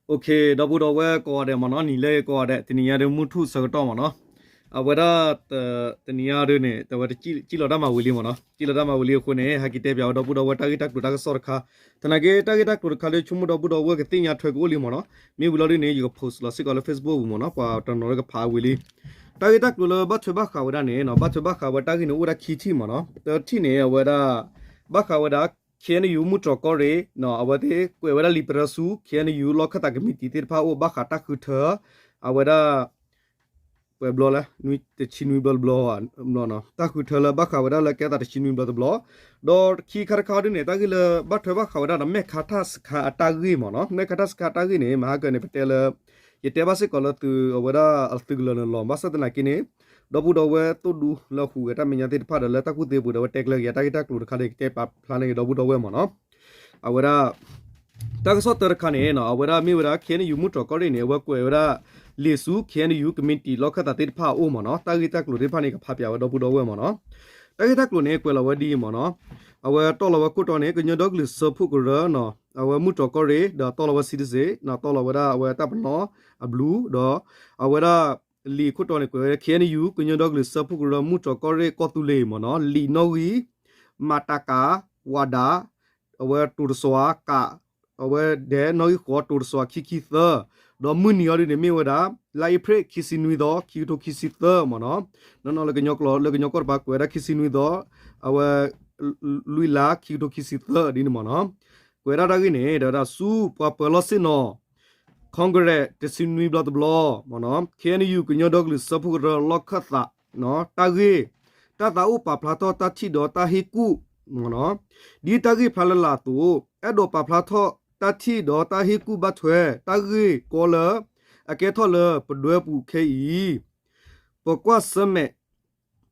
ဒီပုၢ်ဒီဝဲၢ်ကိးဂၤဒဲးမ့ၢ်နီၤ, နံၤလၢကိးဂၤဒဲး, တနံၤညါဒုးမုၢ်ထူၣ်ဆၢကတီၢ်မ့ၢ်နီၤ, အဝဲဒၣ် တနံၤညါဒုးန့ၣ် တဝဲတစံၣ်လီၤတၢ်မၤဝံၤလံမ့ၢ်နီၤ, စံၣ်လီၤတၢ်မၤဝံၤလံအဃိန့ၣ် ဟဲက့ၤတဲပၠးဝဲဒီပုၢ်ဒီဝဲၢ်တၢ်ဂ့ၢ်တၢ်ကျိၤတၢ်ကစီၣ်တခါ, သနာ်က့တၢ်ဂ့ၢ်တၢ်ကျိၤတခါလၢဆိကမိၣ်ဒီပုၢ်ဒီဝဲၢ်ကသ့ၣ်ညါထွဲကအိၣ်လံမ့ၢ်နီၤ, မ့ၢ်ဝံၤလီၤဒုးန့ၣ် ယက post လီၤစ့ၢ်ကီးလၢ Facebook ပူၤမ့ၢ်နီၤ, ပှၤတနီၤလၢကဖးဝံၤလံ တၢ်ဂ့ၢ်တၢ်ကျိၤလၢဘၣ်ထွဲဘၣ်ဃးဝဲဒၣ်န့ၣ်နီၤ, ဘၣ်ထွဲဘၣ်ဃးဝဲတၢ်ဂ့ၢ်န့ၣ်အိၣ်ဝဲဒၣ်ခံထံၣ်မ့ၢ်နီၤ, တထံၣ်န့ၣ် အဝဲဒၣ် ဘၣ်ဃးဝဲဒၣ် KNU မုၢ်တြီၤကီၢ်ရ့ၣ်နီၤ, အဝဲသ့ၣ်ကွဲးဝဲဒၣ်လံာ်ပရၢဆူ KNU လီၢ်ခၢၣ်သးကမံးတံာ်သ့ၣ်တဖၣ်အိၣ်ဘၣ်ဃးတၢ်ဃုထၢ အဝဲဒၣ် ပှဲၤဘျီလဲၣ်, တဆံနွံဘျီတဘျီ, တၢ်ဃုထၢလၢဘၣ်ဃးဝဲဒၣ်လၢကဲသးတဆံနွံဘျီတဘျီ, ဒီးခံခါတခါဒုးန့ၣ် တၢ်ဂ့ၢ်လၢဘၣ်ထွဲဘၣ်ဃးဝဲဒၣ်ဒီး မဲၢ်ခါတၢ်စခါအတၢ်ဂ့ၢ်မ့ၢ်နီၤ, မဲၢ်ခါတၢ်စခါအတၢ်ဂ့ၢ်န့ၣ် မဟါကၢန့ၣ် ပတဲလၢ ယတဲဘၣ်စ့ၢ်ကီးလၢသု အဝဲဒၣ်အသုကလၢၤန့ၣ်လီၤ, ဘၣ်ဆၣ်သနာ်က့န့ၣ် ဒီပုၢ်ဒီဝဲၢ်သိၣ်ဒူလၢဟူးဂဲၤတၢ်မဲာ်ညါသ့ၣ်တဖၣ်ဒီးလၢတၢ်ကူၣ်သ့ပူၤဒီး အဝဲတဲကျၢၤက့ၤတၢ်ဂ့ၢ်တၢ်ကျိၤတခါဒီး ကတဲပာ်ဖျါန့ၢ်က့ၤဒီပုၢ်ဒီဝဲၢ်မ့ၢ်နီၤ, အဝဲဒၣ် တၢ်ကစီၣ်တၢတခါန့ၣ်နီၤ, အဝဲဒၣ်မ့ၢ်ဝဲဒၣ် KNU မုၢ်တြီၤကီၢ်ရ့ၣ်န့ၣ် အဝဲကွဲးဝဲဒၣ် လံာ်ဆူ KNU ကမံးတံာ်လီၢ်ခၢၣ်သးသ့ၣ်တဖၣ်အအိၣ်မ့ၢ်နီၤ, တၢ်ဂ့ၢ်တၢ်ကျိၤသ့ၣ်တဖၣ်န့ၣ် ကဖးပၠးဝဲဒီပုၢ်ဒီဝဲၢ်မ့ၢ်နီၤ, တၢ်ဂ့ၢ်တၢ်ကျိၤန့ၣ် ကွဲးလီၤဝဲဒ်အံၤမ့ၢ်နီၤ, အဝဲတီၢ်လီၤဝဲခိၣ်တီန့ၣ် ကညီဒီကလုာ်စၢဖှိၣ်ကရၢနီၤ, အဝဲမုၢ်တြီၤကီၢ်ရ့ၣ် ဒီးတီၢ်လီၤဝဲ citizen နီၤ, တီၢ်လီၤဝဲဒၣ်အဝဲတၢ်ပနီၣ်အဘျုး ဒီး အဝဲဒၣ် လံာ်ခိၣ်တီန့ၣ် ကွဲးဝဲ KNU ကညီဒီကလုာ်စၢဖှိၣ်ကရၢ မုၢ်တြီၤကီၢ်ရ့ၣ်ကီၢ်သူလ့ၤမ့ၢ်နီၤ, လံာ်နီၣ်ဂံၢ် မတက ဝဒ အဝဲတိၤတစွၤ က အဝဲဒဲးနီၣ်ဂံၢ်ဃိး တိၤတစွၤ ခံခံသၢ, ဒီးမုၢ်နံၤအံၤဒ်န့ၣ်မ့ၢ်ဝဲဒၣ် လါအ့ဖြ့ၣ် ခံဆံနွံသီ ခံကထိခံဆံသၢမ့ၢ်နီၤ, နီၢ်နီၢ်လၢကညီကျိာ် လၢကညီကီၢ်တပၤကွဲးဝဲဒၣ် ခံဆံနွံသီ အဝဲ လွံၢ်လါ ခံကထိခံဆံသၢဒ်န့ၣ်မ့ၢ်နီၤ, ကွဲးဒၣ်တၢ်ဂ့ၢ်န့ၣ် ဒီးဝဲဒၣ်ဆူပှၤပၢၤလီၢ်ဆ့ၣ်နီၤ Congress တဆံနွံဘျီတဘျီမ့ၢ်နီၤ, KNU ကညီဒီကလုာ်စၢဖှိၣ်ကရၢလီၢ်ခၢၣ်သး တၢ်ဂ့ၢ်, တၢ်သးအိၣ်ပာ်ဖျါထီၣ်တၢ်ထံၣ်ဒီးတၢ်ဟ့ၣ်ကူၣ်မ့ၢ်နီၤ, ဒ်တၢ်ဂ့ၢ်ဖျါလၢလာ်အသိး, အဲၣ်ဒိးပာ်ဖျါထီၣ်တၢ်ထံၣ်ဒီးတၢ်ဟ့ၣ်ကူၣ်ဘၣ်ထွဲတၢ်ဂ့ၢ်ကီလၢ အကဲထီၣ်လၢပဒွဲပူၤခဲအံၤ ပကွၢ်ဆၢၣ်မဲာ်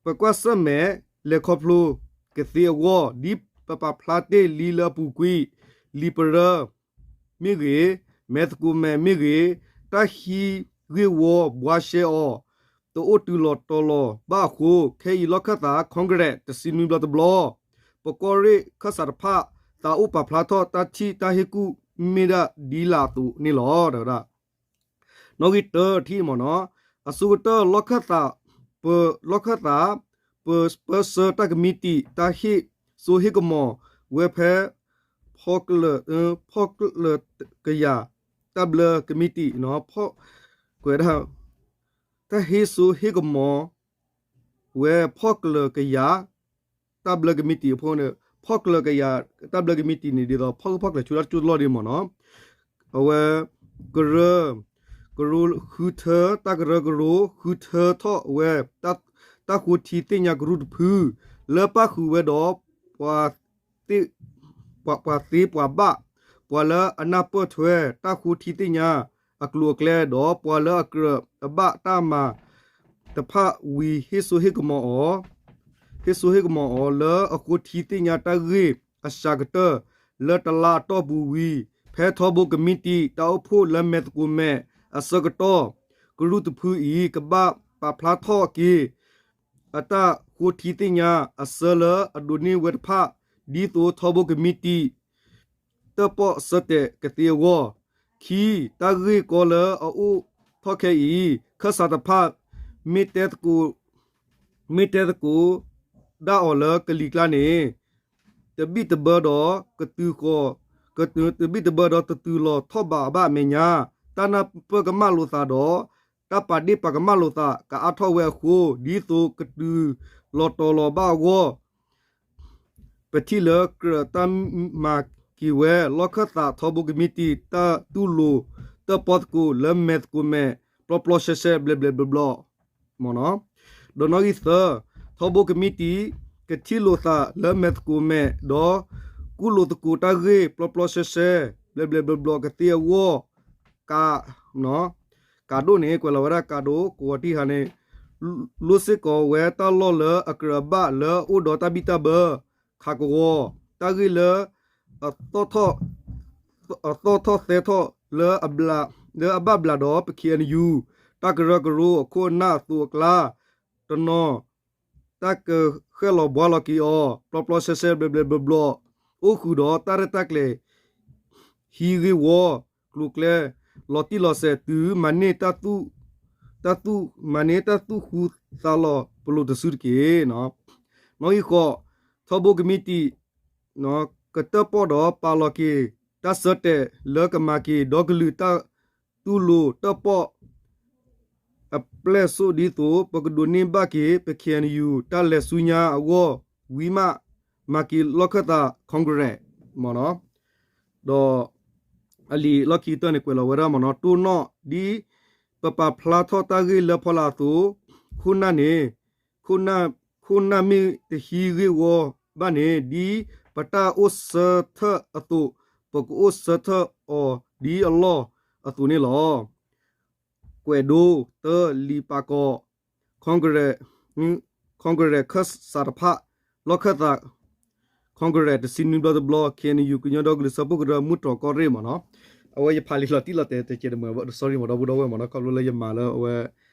ပကွၢ်ဆၢၣ်မဲာ်လဲၤခီဖျိကသ့အဂီၢ် ဒ်ပပာ်ဖျါတ့ၢ်လံလၢအပူၤကွံာ်, လံာ်ပရၢမ့ၢ်ဂ့ၤ, မဲာ်သကိးမဲာ်မ့ၢ်ဂ့ၤ, တၢ်ဟံးဂ့ၢ်ဝီဘှါရှဲအီၤ တအိၣ်တုၤလီၤတီၤလီၤဘၣ်အဃိ, ခဲအံၤလီၢ်ခၢၣ်သး Congress တဆံနွံဘျီတဘျီ, ပကီၢ်ရ့ၣ်ခၢၣ်စးတဖၣ် သးအိၣ်ပာ်ဖျါထီၣ်တၢ်ထံၣ်တၢ်ဟ့ၣ်ကူၣ်မ့ၢ်ဒၣ်ဒ်လာ်အသိးန့ၣ်လီၤ. ဒီး နီၣ်ဂံၢ်တၢထံၣ်မ့ၢ်နီၤ, အဆိကတၢၢ်လီၢ်ခၢၣ်သး, ပလီၢ်ခၢၣ်သး, ပပၢဆှၢတၢ်ကမံးတံာ် တၢ်ဟ့ၣ်စိဟ့ၣ်ကမီၤဝဲဖဲ ဖီၣ်ကျၢၢ်, ဖီၣ်ကျၢၢ်ကယၤ တၢ်ဘျၢကမံးတံာ်, ကွဲးဒၣ် တၢ်ဟ့ၣ်စိဟ့ၣ်ကမီၤ ဝဲဖီၣ်ကျၢၢ်ကယၤ တၢ်ဘျၢကမံးတံာ်အဖီခိၣ်န့ၣ်, ဖီၣ်ကျၢၢ်ကယၤ တၢ်ဘျၢကမံးတံာ်န့ၣ် ဒ်သိးဖီၣ်ကျၢၢ်ဖီၣ်ကျၢၢ်ဆူတၢ်ကၠိတလီၢ်ဒ်မ့ၢ်နီၤ, အဝဲ ကရၢ, ကရၢဃုထၢ, တၢ်ကရၢကရိဃုထၢထီၣ်ဝဲ တၢ်ဃိထံသ့ၣ်ညါကရူၢ်တဖု လၢပၣ်ဃုာ်ဝဲဒီး ပှၤသ့ပှၤဘၣ်, ပှၤလၢအနၢ်ပၢၢ်ထွဲတၢ်ဃိထံသ့ၣ်ညါအကျိၤအကျဲ ဒီးပှၤလၢအကြၢးအဘၣ်တၢ်မၤ တဖၣ်ဝံၤ ဟ့ၣ်စိဟ့ၣ်ကမီၤအီၤ, ဟ့ၣ်စိဟ့ၣ်ကမီၤအီၤလၢအဃိထံသ့ၣ်ညါတၢ်ဂ့ၢ်အစှၤကတၢၢ် လၢတလါအတီၢ်ပူၤဝံၤ ဖဲထီဘိကမံးတံာ်တၢ်အိၣ်ဖှိၣ်လၢမဲာ်သကိးမဲာ်အဆၢကတီၢ် ကရူၢ်တဖုအံၤ ကဘၣ်ပာ်ဖျါထီၣ်က့ၤ အတၢ်ဃိထံသ့ၣ်ညါအဆၢလၢအဒိးန့ၢ်ဝဲတဖၣ် ဒ်သိးထီဘိကမံးတံာ် တၢၣ်ပီၣ်ဆၢတဲာ်ကသ့အဂီၢ်, ခံ, တၢ်ဂ့ၢ်ကီလၢအအိၣ်ထီၣ်ခဲအံၤ ခၢၣ်စးတဖၣ် မ့ၢ်တဲသကိး မ့ၢ်တဲသကိးဒၣ်အီၤလၢကလံၤကျါန့ၣ် တဘံၣ်တဘၢဒီးကတုၤဃီၤ, တဘံၣ်တဘၢဒီးတတုၤလီၤထီၣ်ဘးဘၣ်အမဲာ်ညါ, တၢ်နၢ်ပၢၢ်ကမၣ်လိာ်သးဒီး တၢ်ပာ်ဒ့ၣ်ပာ်ကမၣ်လိာ်သးကအါထီၣ်ဝဲအဃိ ဒ်သိးကတုၤလီၤတီၤလီၤဘၣ်အဂီၢ် ပထံၣ်လၢကြၢးတၢ်မၤက့ၤဝဲ လီၢ်ခၢၣ်သးထီဘိကမံးတံာ် တၢ်တူၢ်လိာ်တၢၣ်ပီၣ်သကိးလၢမဲာ်သကိးမဲာ် ပျီပျီရှဲရှဲဘျဲးဘျဲးဘျီဘျီ မ့ၢ်နီၤ, ဒီးနီၣ်ဂံၢ်သၢ, ထီဘိကမံးတံာ် ကထံၣ်လိာ်သးလၢမဲာ်သကိးမဲာ် ဒီးကူၣ်လိာ်သကိးတၢ်ဂ့ၢ် ပျီပျီရှဲရှဲ ဘျဲးဘျဲးဘျီဘျီကသ့အဂီၢ် ကး ကးဒိၣ်န့ၣ် ကွဲးလီၤဝဲဒၣ်ကးဒိၣ် ကဝီၤတံၢ်ဟါန့ၣ် လိၣ်စ့ၢ်ကီးဝဲတၢ်လီၢ်လၢအကြၢးအဘၣ်လၢအအိၣ်ဒီးတၢ်ဘံၣ်တၢ်ဘၢ ခးကဝီၤ တၢ်ဂ့ၢ်လၢ အသီၣ်ထီၣ်သဲထီၣ်လၢ လၢအဘၣ်ဘျးဒီးပ ခ့ၣ်အဲၣ်ယူၣ် တၢ်ကရၢကရိအခိၣ်အနၢ်အသိးအကျါ တနီၤ တၢ်ကဃဲၣ်လီၤဘှါလီၤက့ၤအီၤ ပျီပျီရှဲရှဲဘျဲးဘျဲးဘျီဘျီ အိၣ်ဃုာ်ဒီးတၢ်ရဲၣ်တၢ်ကျဲၤ ဟံးဂ့ၢ်ဝီ ကျိၤကျဲ လီၤတံၢ်လီၤဆဲးတုၤမၤန့ၢ်တၢ်သူၣ်, တၢ်သူၣ်, မၤန့ၢ်တၢ်သူၣ်ဃုသါလီၤပလိာ်တစုတက့ၢ်. နီၣ်ဂံၢ်ဃိး, ထီဘိကမံးတံာ် ကတၢၣ်ပီၣ်ဒီးပာ်လီၤက့ၤ တၢ်ဆၢတဲာ်လၢကမၤက့ၤဒီကလုာ်တၢ်တူၢ်လိာ်တၢၣ်ပီၣ် အပျဲၢ်စိၣ်ဒ်သိး ပကဒိးန့ၢ်ဘၣ်က့ၤ ပ K N U တၢ်လဲၤဆူညါအဂီၢ်ဝံၤမး မၤက့ၤလီၢ်ခၢၣ်သး Congress မ့ၢ်နီၤ. ဒီးအလံာ်လီၢ်ခံကတၢၢ်န့ၣ် ကွဲးလီၤဝဲဒၣ်မ့ၢ်နီၤ တိၢ်နီၣ်ဒ်ပပာ်ဖျါထီၣ်တၢ်ဂ့ၢ်လၢဖီလာ်အသိး ခိၣ်နၢ်န့ၣ် ခိၣ်နၢ်မ့ၢ်တဟံးဂ့ၢ်ဝီဘၣ်န့ၣ် ဒ်ပတၢ်အိၣ်ဆၢထၢၣ်အသိး ပကအိၣ်ဆၢထၢၣ်အီၤဒ်အလီၢ်အသိးန့ၣ်လီၤ. ကွဲးဒိ တၢ လံာ်ပာ်ကီၤ Congress, Congress ခၢၣ်စးတဖၣ် လီၢ်ခၢၣ်သး Congress တဆံနွံဘျီတဘျီ K N U ကညီဒီကလုာ်စၢဖှိၣ်ကရၢ မုၢ်တြီၢ်ကီၢ်ရ့ၣ်မ့ၢ်နီၤ. အဝဲယဖးလံာ်လီၤတံၢ်လီၤတဲာ်တကဲးတမုာ်ဘၣ် sorry မ့ၢ်ဒီပုၢ်ဒီဝဲၢ်မ့ၢ်နီၤ ခီဖျိလၢယမၤလၢအဝဲ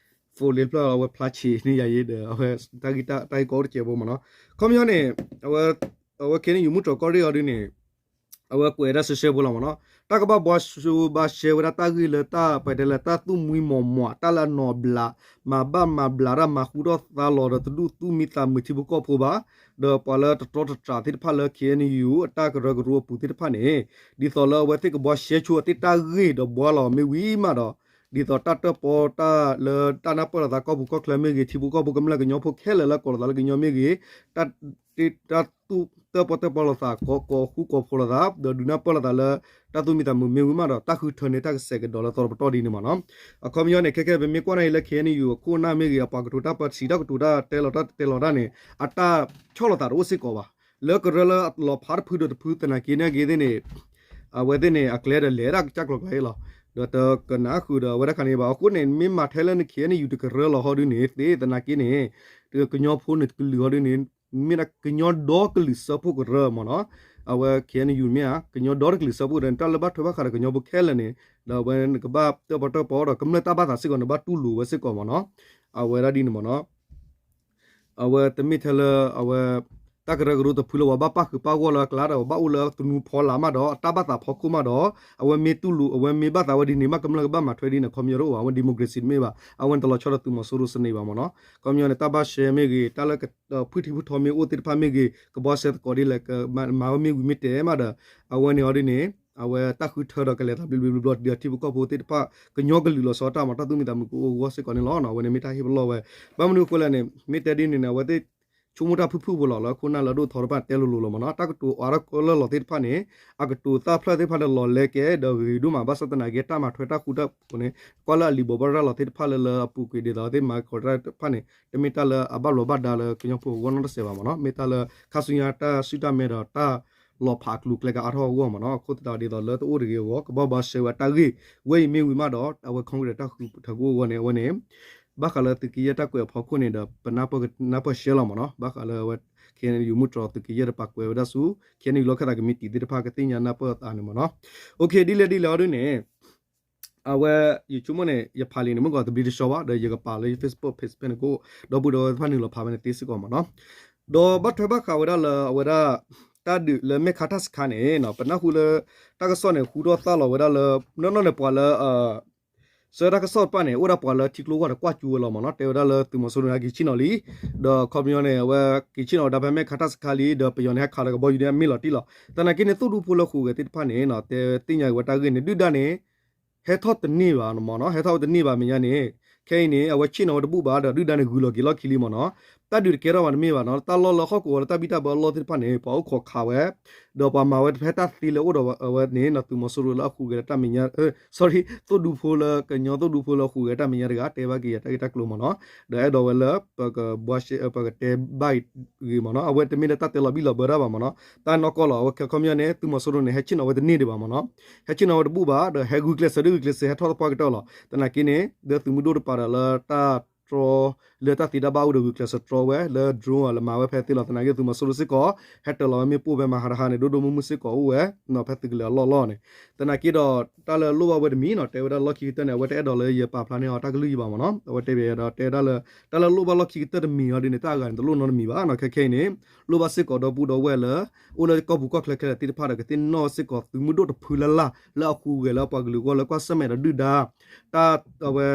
phone လ့ဖျၢၣ်အဝဲဖျါဆံးန့ၢ်ယၤယ့ဒီး အဝဲတၢ်ဂ့ၢ်တၢ်ဂ့ၢ်ကီအိၣ်တကဲးဖိမ့ၢ်နီၤ. ခီပညီန့ၣ် အဝဲ အဝဲ K N U မုၢ်တြီၢ်ကီၢ်ရ့ၣ်အီၤဒ်န့ၣ် အဝဲကွဲးဒၣ်ရှဲရှဲဖိလီၤမ့ၢ်နီၤ. တၢ်ကဘၣ်ဘှါရှဲဝဲဒၣ်တၢ်ဂ့ၢ်လၢတၢ်ပတဲလၢတၢ်သူၣ်မှံမီၢ်မီၢ် တၢ်လၢအနီၢ်ဘျး မၤဘၣ်မၤဘျးတၢ်မၤဃူထီၣ်သါလီၤဒီးတဒူၣ်သူၣ်မံသးမုာ်ထံဖိကီၢ်ဖိဘၣ်, ဒီးပှၤလၢတတြီတတြးသ့ၣ်တဖၣ်လၢ K N U အတၢ်ကရၢကရိအပူၤသ့ၣ်တဖၣ်န့ၣ် ဒ်သိးလၢအဝဲသ့ၣ်ကဘှါရှဲဆိအသ့ၣ်တၢ်ဂ့ၢ်ဒီးဘှါလီၤမ့ၢ်ဝံၤမးဒီး ဒ်သိးတၢ်တၢၣ်ပီတၢ်လၢတၢ်နၢ်ပၢၢ်လိာ်သးကီၢ်ပူၤကီၢ်ချၢမ့ၢ်ဂ့ၤ ထံဖိကီၢ်ဖိကမျၢၢ်ကညီဖိခဲလၢာ်လၢကိးလိာ်သးလၢကညီမ့ၢ်ဂ့ၤ တၢ် တၢ်သူၣ်တၢၣ်ပီၣ်တၢၣ်ပီလိာ်သး ကိးဃူကိးဖိးလိာ်သး ဒီးဒုးနၢ်ပၢၢ်လိာ်သးလၢ တၢ်သူၣ်မံသးမုာ်မ့ၢ်ဝံၤမးဒီး တၢ်ဃုထၢန့ၢ်တၢ်ကစဲးကဒီးလၢသီတပတီၢ်ဒ်န့ၣ်မ့ၢ်နီၤ. အခီပညီန့ၣ် ခဲခဲပမ့ၢ်ကွၢ်နၢ်ဟံးလၢ K N U အခိၣ်အနၢ်မ့ၢ်ဂ့ၤ အပှၤကတိၤတၢ်ပၢဆှၢတၢ်ကတိၤတၢ်တဲလီၤတၢ်တဲလီၤတၢ်န့ၣ် အတၢ်ဆီၣ်လီၤသးတအိၣ်စ့ၢ်ကီးဘၣ်. လၢကရၢလၢအလီၤဖးတဖုဒီးတဖုသနာ်က့န့ၣ်အဂ့ၢ်သ့ၣ်န့ၣ် အဝဲသ့ၣ်န့ၣ် အကျဲဒီးလဲၤဒၣ်ကစၢ်ကျိၤကျဲလီၤ. ဒီးတကနၣ်ဃုာ်ဒီးအဝဲဒၣ်ခါန့ၣ်ဘၣ်. အဃိန့ၣ် မ့ၢ်မၤထဲလၢန K N U တကရၢလီၤဟီဒ်န့ၣ်သ့ သနာ်က့န့ၣ် ကညီဖိန့ၣ်တကလုာ်ဟီဒ်န့ၣ် မ့ၢ်ကညီဒီကလုာ်စၢဖှိၣ်ကရၢမ့ၢ်နီၤ. အဝဲ K N U မ့ၢ်ဧါ ကညီဒီတကလုာ်စၢဖှိၣ်ကရၢန့ၣ် တၢ်လၢဘၣ်ထွဲဘၣ်ဃးဒီးကညီဖိခဲလၢာ်န့ၣ် ဒီးအဝဲနကဘၣ်တၢၣ်ပီၣ်တၢၣ်ပီဒီးကမျၢၢ်တၢ်ဘၣ်သးစ့ၢ်ကီးန့ၣ် ဘၣ်တူၢ်လိာ်ဝဲစ့ၢ်ကီးမ့ၢ်နီၤ. အဝဲဒၣ်ဒ်န့ၣ်မ့ၢ်နီၤ. အဝဲတမ့ၢ်ထဲလၢအဝဲ တၢ်ကရၢကရိတဖုလၢပှၤဘၣ်ပၣ်ဃုာ်ပၣ်ဂီၢ်လၢအကျါဒီး ပှၤဘၣ်အိၣ်လၢသနူဖီလာ်မးဒီး အတၢ်ဘၣ်သးဖီခိၣ်မးဒီး အဝဲမ့ၢ်တူၢ်လိာ် အဝဲမ့ၢ်ဘၣ်သးဝဲဒ်န့ၣ် မ့ၢ်ကမျၢၢ်ကဘၣ်မၤထွဲဒ်န့ၣ် ခီပညီတအိၣ်ဘၣ်. အဝဲ democracy တမ့ၢ်ဘၣ်. အဝဲန့ၣ်တလီၤဆီဒီးသုးမီၤစိရိၤစနစ်ဘၣ်မ့ၢ်နီၤ. ခီပညီန့ၣ် တၢ်ဘၣ်ရှဲမ့ၢ်ဂ့ၤ တၢ်လၢ ဖုၣ်ထံဖုၣ်ထီမ့ၢ်အိၣ်သ့ၣ်တဖၣ်မ့ၢ်ဂ့ၤ ကဘှါရှဲသကိးဒ်လဲၣ် မၤဝဲမ့ၢ်ဝံၤမ့ၢ်တဲမးဒီး အဝဲန့ၣ်အီၤဒ်န့ၣ် အဝဲတၢ်ဃုထၢဒီးကလဲၤသးဘျ့ဘျ့ဘျ့ဘျ့ဒီးထံဖိကီၢ်ဖိသ့ၣ်တဖၣ် ကညီကလုာ်လီၤဆီတၢ်မ့ၢ်တၢ်သူၣ်မံသးမုာ်ကအိၣ်အဂီၢ်စ့ၢ်ကီးန့ၣ်လီၤ. အဝဲန့ၣ်မ့ၢ်တၢ်ဟ့ၣ်ပလီၢ်ဝဲ ဘၣ်မနုၤအဃိလဲၣ်န့ၣ် မ့ၢ်တဲဒ်န့ၣ်န့ၣ် အဝဲသ့ၣ် ဆိကမိၣ်တၢ်ဖုၣ်ဖုၣ်ဖိလီၤလၢခိၣ်နၢ်လၢအဒိၣ်ထီတဖၣ်တဲလိၤလိၤလီၤမ့ၢ်နီၤ. တၢ်ကတိၤအါထီၣ်ကလၢာ်လီၤသ့ၣ်တဖၣ်န့ၣ် အကတိၤသၣ်ဖျၢၣ်သ့ၣ်တဖၣ်န့ၣ် လီၤလဲကဲဒီးဂ့ၤဒိၣ်မး ဘၣ်ဆၣ်သနာ်က့ တၢ်မၤထွဲတၢ်ဃူတၢ်ဖိးန့ၣ် ကွၢ်လၢအလံာ်ဘိးဘၣ်ရၤလီၤသ့ၣ်တဖၣ်လၢလၢအပူၤကွံာ်ဒ်သိးအဝဲသ့ၣ်မၤကီးတၢ်တဖၣ်န့ၣ် တမ့ၢ်တၢ်လၢအဘၣ်လီၤဘၣ်ဒါလၢကညီဖိအဂီၢ်နီတစဲးဘၣ်မ့ၢ်နီၤ. မ့ၢ်တၢ်လၢခါဆူညါတၢ်စုတၢ်မဲဒီးတၢ်လီၤဖးအကျိၤအကျဲကအါထီၣ်အဂီၢ်မ့ၢ်နီၤ. အဃိသတးဒ်သိးလၢတအိၣ်တဂ့ၤအဂီၢ် ကဘၣ်ဘၣ်ရှဲဝဲအတၢ်ဂ့ၢ်ဝဲအံၤမ့ၢ်ဝံၤမးဒီး အဝဲ Congress တၢ်ဃုထၢကအိၣ်အဂီၢ်န့ၣ် အဝဲန့ၣ် ဘၣ်ဃးလၢသုးက့ယဲၢ်တၢ်ကွဲးအဖီခိၣ်န့ၣ်ဒီး ပနၢ်ပၢၢ်နၢ်ပၢၢ်ရှဲလီၤမ့ၢ်နီၤ. ဘၣ်ဃးလၢအဝဲ KNU မုၢ်တြီၤသုးက့ယဲၢ်တပာ်ကွဲးဝဲဒၣ်ဆူ KNU လီၢ်ခၢၣ်သးကမံးတံာ်သ့ၣ်တဖၣ်ကသ့ၣ်ညါနၢ်ပၢၢ်အသးန့ၣ်မ့ၢ်နီၤ. ဒ်လဲၣ်ဒ်လဲၣ်အီၤဒ်န့ၣ် အဝဲ ယဆိကမိၣ်န့ၣ် ယဖးလံာ်န့ၣ် မ့ၢ်ကီးတဘျံတဆှီဘၣ် ဒီးယကပာ်လၢယ Facebook page ဖဲန့ၣ်ကအိၣ် ဒီပုၢ်ဒီဝဲၢ်သ့ၣ်တဖၣ်နုာ်လီၤဖးဖဲန့ၣ်သ့စ့ၢ်ကီးမ့ၢ်နီၤ. ဒီးဘၣ်ထွဲဘၣ်ဃးဝဲဒၣ်လၢအဝဲဒၣ် တၢ်ဒုးလၢမဲၢ်ခါတၢ်စခါန့ၣ် ပနၢ်ဟူလၢ တၢ်ကစီၣ်န့ၣ် ဟူထီၣ်သၣ်လီၤဝဲဒၣ်လၢ နီၢ်နီၢ်န့ၣ်ပှၤလၢ ဆှၢတၢ်ကစီၣ်တဖၣ်န့ၣ် အိၣ်ဒၣ်ပှၤလၢထံကျိဝၢ်ဒီးကွၢ်ကၠူဝဲလီၤမ့ၢ်နီၤ. တဲဝဲဒၣ်လၢသုးမီၤစိရိၤန့ၣ် က့ၤဆ့ၣ်နီၤလံ ဒီးခီပညီန့ၣ် အဝဲက့ၤဆ့ၣ်နီၤဝဲဒၣ်ဖဲမဲၢ်ခါတၢ်စခါလံ ဒီးပယီၤန့ၣ် ဟဲခးလၢကဘီယူၤန့ၣ် အမ့ၢ်လီၤတံၢ်လီၤ. သနာ်က့န့ၣ် သိၣ်ဒူဖိလၢဟူးဂဲၤသ့ၣ်တဖၣ်န့ၣ် တဲသ့ၣ်ညါက့ၤဝဲတၢ်ဂ့ၢ်န့ၣ် ဒုၣ်ဒါန့ၣ် ဟဲထီၣ်တန့ၢ်ဘၣ်မ့ၢ်နီၤ. ဟဲထီၣ်ဝဲတန့ၢ်ဘၣ်မဲာ်ညါန့ၣ် ခဲအံၤန့ၣ် အဝဲဆ့ၣ်နီၤဝဲတဘူၣ်ဘၣ်ဒီး ဒုၣ်ဒါန့ၣ် ဂုၤလီၤက့ၤလီၢ်ခံလံမ့ၢ်နီၤ. တၢ်ဒုးတကဲထီၣ်ဘၣ်တမ့ၢ်ဘၣ်နီၤ. တၢ်လီၢ်လၢဟီၣ်ကဝီၤလၢတၢ်ဘံၣ်တၢ်ဘၢအလီၢ်သ့ၣ်တဖၣ်န့ၣ် ပှၤအိၣ်ခိးခးဝဲ ဒီးပှၤမၤဝဲတဖဲတၢ်သ့လၢအိၣ်ဒီးဝဲန့ၣ် သုးမီၤစိရိၤလၢအဟူးဂဲၤလၢတၢ်မဲာ်ညါ sorry သိၣ်ဒူဖိလၢကညီသိၣ်ဒူဖိလၢဟူးဂဲၤတၢ်မဲာ်ညါတဂၤ တဲဘၣ်က့ၤယၤတၢ်ဂ့ၢ်တၢ်ကျိၤမ့ၢ်နီၤ. ဒီးအဲၣ်ဒိးဝဲလၢ ပကဘှါရှဲ ပကတဲဘၣ်ဂ့ၤမ့ၢ်နီၤ. အဝဲတမ့ၢ်လၢတၢ်တဲလီၤဘံၣ်လီၤဘၢတၢ်ဘၣ်မ့ၢ်နီၤ. တၢ်နီၢ်ကီၢ်လီၤ အဝဲခီပညီန့ၣ် သုးမီၤစိရိၤန့ၣ် ဟဲဆ့ၣ်နီၤဝဲတန့ၢ်ဒံးဘၣ်မ့ၢ်နီၤ. ဟဲဆ့ၣ်နီၤဝဲတဘူၣ်ဘၣ် ဒီးဟဲဂုာ်ကျဲးစၢး ဒုးဂုာ်ကျဲးစၢး ဟဲထီၣ်သပှၢ်ကတၢၢ်လီၤ. သနာ်က့န့ၣ် ဒီးသုးမုၢ်ဒိၣ်တပၤဒီးလၢတၢ် လၢတၢ်သ့တၢ်ဘၣ်အိၣ်ဒီးဂုာ်ကျဲးစၢးတြီဝဲ လၢ drone အီၤလၢမၤဝဲဖဲသ့လီၤ. သနာ်က့သုးမီၤစိရိၤစ့ၢ်ကီး ဟဲတၢၤလီၤဝဲမ့ၣ်ပိၢ်ဖဲမၤဟးတဟါန့ၣ် ဒိၣ်ဒိၣ်မုၢ်မုၢ်စ့ၢ်ကီးအိၣ်ဝဲ ဖဲသုးကလၢၤအလီၢ်လီၢ်န့ၣ် သနာ်က့ဒီး တၢ်လၢလိၣ်ဘၣ်ဝဲတမံၤနီၤ တဲဝဲဒၣ်လီၢ်ခံကတၢၢ်န့ၣ် အဝဲတအဲၣ်ဒိးလၢယပာ်ဖျါန့ၢ်အီၤတၢ်ကလုၢ်ယံၤဘၣ်မ့ၢ်နီၤ အဝဲတဲဘၣ်ဒီးတဲဒၣ်လၢ တၢ်လၢလိၣ်ဘၣ်လီၢ်ခံကတၢၢ်တမံၤအီၤဒ်န့ၣ် တၢ်အဂၤန့ၣ် တလိၣ်နီတမံၤဘၣ်နီၤ ခဲခဲအံၤန့ၣ် လိၣ်ဘၣ်စ့ၢ်ကီးဒီပုၢ်ဒီဝဲၢ်လၢ အိၣ်လၢကီၢ်ပူၤကီၢ်ချၢခဲလၢာ်သ့ၣ်တဖၣ်ဒီး ကသ့ၣ်နီၣ်စ့ၢ်ကီးသုးမုၢ်ဒိၣ်တဖုလၢ်လၢ် လၢအဟူးဂဲၤလၢပှၤကလုာ်အဂီၢ်လၢကွၢ်ဆၢၣ်မဲာ်ဒီးဒုၣ်ဒါ တၢ် အဝဲ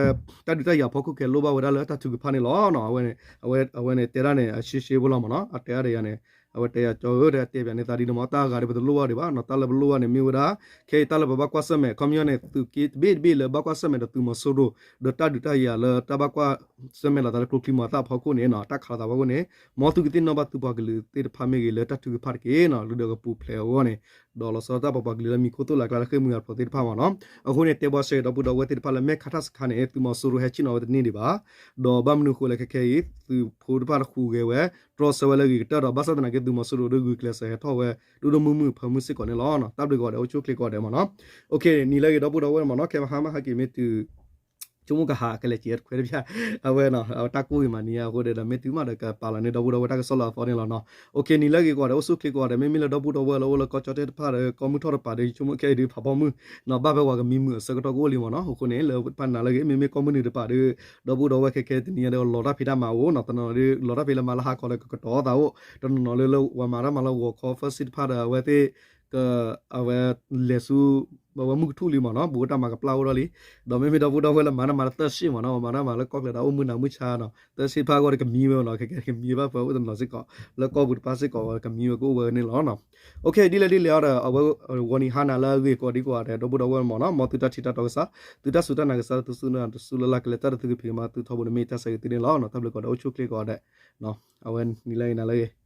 တၢ်ဒုးတၢ်ယၤဖီခိၣ်ကဲလိၣ်ဘၣ်ဝဲဒၣ်လၢတၢ်ထုကဖၣ်န့ၣ်လီၤ. အဝဲန့ၣ် အဝဲန့ၣ်တဲဒၣ်န့ၣ် အရှဲရှဲဖိလီၤမ့ၢ်နီၤ အတဲဒၣ်ဒီးယၤန့ၣ် အဝဲတဲယၤကၠီဧၢ တဲတဲပၠးန့ၢ်သးဒ်န့ၣ်မ့ၢ် တၢ်အဂၤဒီးပတလိၣ်ဘၣ်ဒံးဘၣ်နီၤ တၢ်လၢပလိၣ်ဘၣ်န့ၣ်မ့ၢ်ဝဲဒၣ် ခဲအံၤတၢ်လၢပဘၣ်ကွၢ်ဆၢၣ်မဲာ် ခီပညီန့ၣ် သုးက့တဘ့ၣ်တဘ့ၣ်လၢဘၣ်ကွၢ်ဆၢၣ်မဲာ်ဒီးသုးမီၤစိရိၤ ဒီးတၢ်ဒုးတၢ်ယၤလၢတၢ်ဘၣ်ကွၢ်ဆၢၣ်မဲာ်လိာ်သးလၢကျိချံမျိာ်သၣ်အဖီခိၣ်န့ၣ်နီၤ တၢ်ခးလိာ်သးဖီခိၣ်န့ၣ် မ်သုကသ့ၣ်နီၣ်ဘၣ်သုပှၤကလုာ်သ့ၣ်တဖၣ်မ့ၢ်ဂ့ၤလၢတၢ်ထုကဖၣ်တက့ၢ်နီၤ လၢဒီးကပူၤဖျဲးအဂီၢ်န့ၣ် ဒီးလီၤဆီဒၣ်တၢ်ပှၤပှၤကလုာ်လၢမံၤခိၣ်သိၣ်လၢ်ကျါလၢဃ့ၢ်မှံဟးဖျိးသ့ၣ်တဖၣ်မ့ၢ်နီၤ အဃိန့ၣ် တဲဘၣ်ဆၢဒီပုၢ်ဒီဝဲၢ်သ့ၣ်တဖၣ်လၢ မဲၢ်ခးတၢ်စခါန့ၣ် သုးမီၤစိရိၤဟဲဆ့ၣ်နီၤဝဲတန့ၢ်ဒံးဘၣ် ဒီးဘၣ်မနုၤအဃိလဲၣ်ခဲခဲအံၤ သုးဖိတဖၣ်တဟူးဂဲၤဝဲ တြီဆၢဝဲလၢအဂ့ၤကတၢၢ်ဒီး ဘၣ်ဆၣ်သနာ်က့သုးမီၤစိရိၤဒီးဂုာ်ကျဲးစၢးဟဲထီၣ်ဝဲ ဒိၣ်ဒိၣ်မုၢ်မုၢ်ဖၢမုၢ်စ့ၢ်ကီးန့ၣ်လီၤ. တၢ်ဘျုးကိးဂၤဒဲး အိၣ်ဆူၣ်အိၣ်ချ့ကိးဂၤဒဲးမ့ၢ်နီၤ နံၤလၢအဂ့ၤဒီပုၢ်ဒီဝဲၢ်မ့ၢ်နီၤ ခဲမဟါမဟါက့ၤမ့ၢ်တုၤ ဆိကမိၣ်ကဟးကလဲၤစံးထွဲတဖၣ် အဝဲနီၤ တၢ်ကိၢ်ဂ့ၤမးနံၤအဃိဒီး မ့ၢ်တုၤမးဒီးကပာ်လီၤန့ၢ်ဒီပုၢ်ဒီဝဲၢ်တၢ်ကစီၣ်လၢအသီန့ၣ်လီၤနီၤ နံၤလၢအဂ့ၤကိးဂၤဒဲး အိၣ်ဆူၣ်အိၣ်ချ့ကိးဂၤဒဲး မ့မ့ၢ်လၢဒီပုၢ်ဒီဝဲၢ်လၢအိၣ်လၢကီၢ်ကၠီၣ်တဲၣ်တဖၣ်ဒီး ကီၢ်မုၢ်ထီၣ်တပၤဒီး ယဆိကမိၣ်ခဲအံၤဒုးဖးဖီမုၢ် ဘၣ်ဖဲပှၤကမံမုာ်အဆၢကတီၢ်ကအိၣ်လံမ့ၢ်နီၤ အဃိန့ၣ် လၢပနၤလၢအဂ့ၤ မ့မ့ၢ်ကီၢ်မုၢ်နုာ်တပၤဒီး ဒီပုၢ်ဒီဝဲၢ်ခဲခဲတနံၤညါဒီးလီၤတၢ်ဖံးတၢ်မၤအိၣ်နီၤ တနီၤနီၤဒီး လီၤတၢ်ဖံးလၢမၤလၢဟါခီဒီးကကတီၤသးအိၣ် တနီၤနီၤလၢလၢပှၤမၤတၢ်မၤလၢဂီၤခီ first shift တဖၣ်ဒီး အဝဲသ့ၣ် အဝဲလဲၤဆူ အဝဲမုၢ်ကထူၣ်လံမ့ၢ်နီၤ ဘူးတၢ်မၤကပျၢ်အိၣ်ထီၣ်လံ ဒီးမ့မ့ၢ်ဒီပုၢ်ဒီဝဲၢ်လၢမၤတၢ်မၤလၢ third shift မ့ၢ်နီၤ မၤတၢ်မၤလၢကီၢ်ချၢဒီးအိၣ်မုၢ်နၤမုၢ်ဆါနီၤ third shift တဖၣ်အဂီၢ်ဒီးကမံဝဲမ့ၢ်နီၤ ခဲခဲကမံဘၣ်ဖဲအိၣ်တနီၤစ့ၢ်ကီး လၢကီၢ်ပူၤတဖၣ်စ့ၢ်ကီးကမံဝဲကအိၣ်ဝဲန့ၣ်လီၤနီၤ ဒ်လဲၣ်ဒ်လဲၣ်အီၤဒီး အဝဲဂီၤနံၤဟါနၤလၢအဂ့ၤကိးဒံကိးဂၤဒဲး ဒီပုၢ်ဒီဝဲၢ်မ့ၢ်နီၤ မ်သုတၢ်ထံၣ်တၢ်တီကစၢ် သုတၢ်စူၢ်တၢ်နာ်ကစၢ် သုစူၢ်တၢ်နာ်တစူၢ်လၢ်လၢ်ကလဲၤတၢ်ဒီးသုကဖံးကမၤ သုထီဘိန့ၣ်မ့ၢ်တၢ်ဆၢဂ့ၤသုန့ၣ်လီၤနီၤ တၢ်ဘျုးကိးဂၤဒဲး အိၣ်ဆူၣ်အိၣ်ချ့ကိးဂၤဒဲး အဝဲနံၤလၢအဂ့ၤနၤလၢအဂ့ၤ